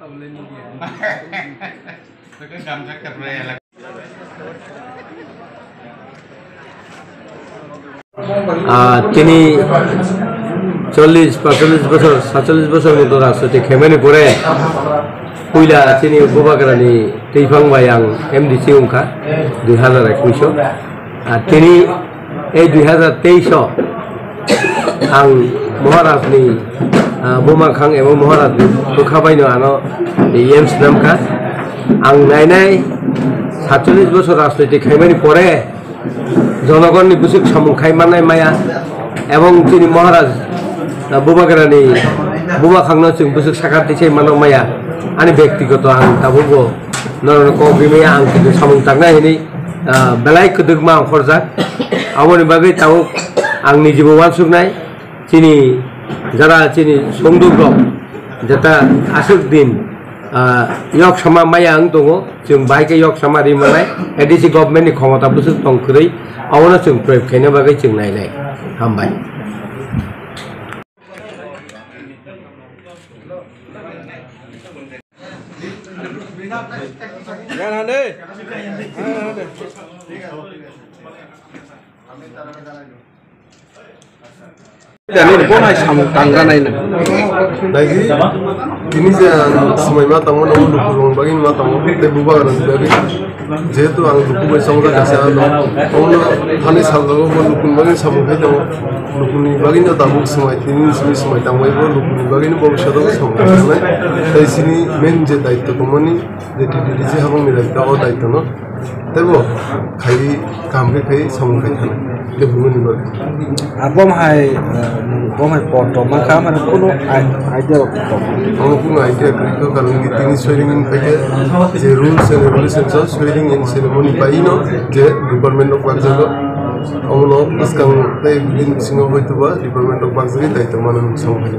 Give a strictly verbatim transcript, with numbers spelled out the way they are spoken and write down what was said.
Ah, tini chollish, panchollish bosor, satchollish bosor moto rajniti khaimani pore puila chini Bubagrani twiphang bai ang M D C wngkha dui hazar ekush o. Ah, tini ei dui hazar teis o ang Maharajni, ah, buma khang ebo Maharajni bwkha baino ano M D C swnamkha. Ang nainai satchollish bosor rajniti khaimani pore jonogonni bwswk samung khai mannai maya, ebong chini Maharaj, ah, Bubagrani buma khangno chwng bwswk sakar tisai mano maya. Ani bektigoto ang tabukbo norokno kok rimaya ang kisa samung tangnai hinwi, ah, belai kwdwkma ang khorjak. Aboni bagwi tabuk ang nijibo uansuknai. Chini jara chini songduk rok jeta aswk din, ah, yok sama maya wng tongo, chwng bai khe yok sama ri manai, A D C government ni khomota bwswk tong kwrwi, abono chwng proyog khaina bagwi chwng nainai. Hambai. Jani bo hai samung tangra nai na. Naidi, tini je ang swmai ma tongo, nang lukurok bagwi ma tongo, tei bubagrani bagwi. Jehetu ang luku bai chongjak kaisa, ano, omono thani saljago bo lukuni bagwi samung khai tongo. Lukuni bagwi no tabuk swmai, tini simi swmai tangbai bo lukuni bagwi no bo bwsajak samung khai tongnai. Tei sini main je daityo tongmani, je T T D C habangni daityo, o daityo no. Tei bo khai kaham khe khai samung khai thani. Tei bumuni bagwi. Ah, bom hai, eh, bom hai por tongma kha, mane kuno i-, idea rok tong. Omo kuno idea kwrwi kha, karon ki tini swearing in khai khe je rules and regulations o swearing in ceremony bai no je department rok bakjago. Omono bwskang tei bini bisingo hoito ba department rok bakjagwi daityo mano samung khai.